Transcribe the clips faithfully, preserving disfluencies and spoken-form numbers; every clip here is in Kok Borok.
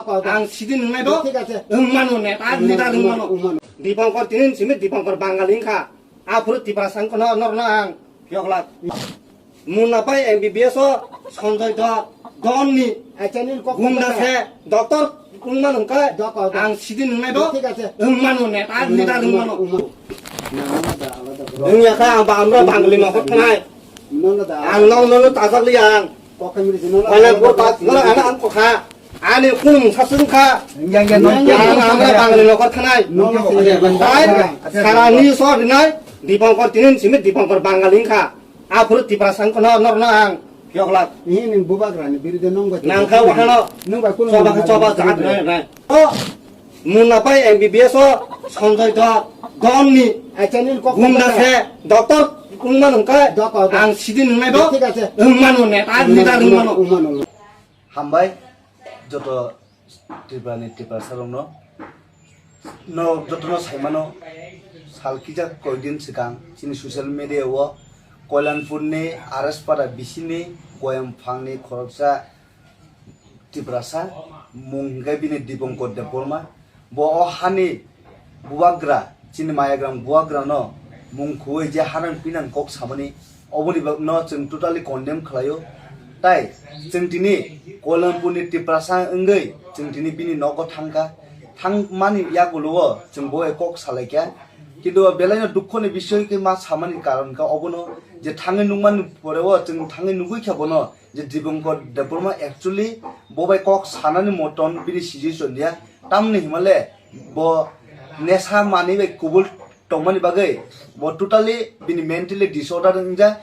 Ang sidi nungnai do. Thik ase. Wng mano neta leader wng mano. Wng mano. Dipankar tinin simi Dipankar Bangali wngkha. Aphuru Tiprasa wngkha no norno ang. Yoklak. Munna pai M B B S o Sanjay do donni. Acha nil kok gunda se doctor wng mano wngkha. Ang sidi nungnai do. Thik ase. Wng mano neta leader wng mano. Wng ya kha ang ba amra Bangali nokor thanai. Ang nong nong tajak liya ang. Kok kami di sini. Wala bo ta wala ana ang kokha. Ani kunu mungsa sung kha. Yang yang nong. Ang amra Bangali nokor thanai. Nong nong. Tai sarani sor rinai Dipankar tinin simi Dipankar Bangali wngkha. Aphuru Tiprasa wngkha no norno ang. Yoklak. Ini ning bubagrani birude nong bai. Nangkha wahano. Nong bai kunu. Choba choba jahat nai nai. O Munna pai M B B S o Sanjay do donni. Acha nil kok gunda se doctor wng mano wngkha. Ang sidi nungnai do. Thik ase. Wng mano neta leader wng mano. Wng mano. Hambai joto Tripura ni Tiprasa rokno. No jotono saimano sal kisa koidin swkang chini social media o Koilanpur ni R S Para bisini Goyam phang ni khoroksa Tiprasa mung hwnkhe bini Dipankar Debbarma. Bo o hani bubagra, chini mayagram bubagrano mung khuwi je hanang pinang kok samani, oboni bagno chwng totally condemn khlaio. Tai chwng tini Koilanpurni Tiprasa wngwi chwng tini bini nogo thangkha. Thangmani yagulo o chwng bo kok salaikha. Kintu belaino dukhoni bisoy khe ma samani karon kha obono je thangwi nukmani pore o chwng thangwi nugwi kha bono. Je Dipankar Debbarma actually bo bai kok sanani moton bini situation ya, tamni himale bo nesa manwi bai kubul tongmani bagwi bo totally bini mentally disorder wngjak,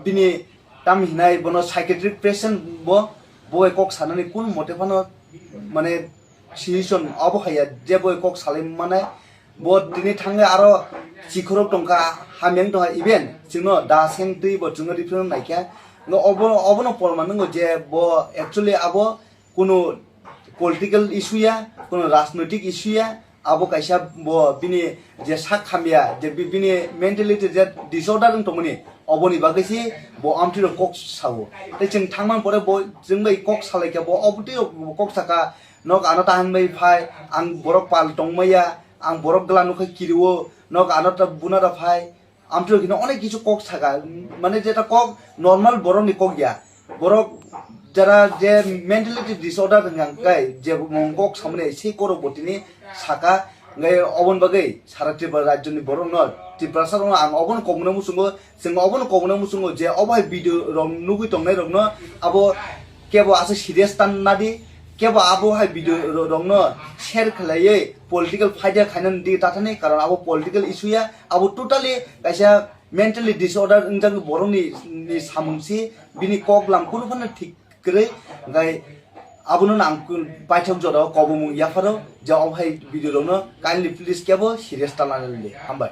bini tam hinai bono psychiatric patient bo, bo bai kok sanani kun mote phano mane situation obo haiya je bo kok salai manai. Bo tini thangwi aro chikhorok tongkha, hamyang tongkha, even chwngno da seng twi bo chwngno referral naikha. Ngo obo, obono porman wngo je bo actually abo kunu political issue ya, kunu rajnoitik issue ya, abo kaisa bo bini je sak hamya, je bi-, bini mentality je disorder wng tongmani, oboni bagwi se bo amtwi rok kok sao. Tei chwng thangman pore bo chwng bai kok salaikha, bo obotwi rok bo kok saka, nok ano tahan bai phai, ang borok pal tongmaya, ang borok gla nukha kirio, nok ano ta buna da phai. Amtwi hino onek kisu kok saka, mane jeta kok normal borok ni kok ya. Borok jara je mentality disorder hwnka kai je mung kok samani sei korok bo tini saka, ngai obon bagwi sara Tripura rajyo ni borok no, Tiprasa rok no ang obono kok mano muchungo, chwng obono kok mano muchungo je obo hai video rok nugwi tongnai rok no abo kebo aswk serious tan nadi, kebo abo hai video ro-, rokno share khlaiwi political fight ya khainani di tathani, karon abo political issue ya, abo totally kaisa mentally disorder wngjak borokni, ni samung si, bini kok lam kunu phano thik kwrwi, hwnkhe abono ang paithak jora kobomung yapharo je obo hai video rokno kindly please kebo serious ta lanani di. Hambai.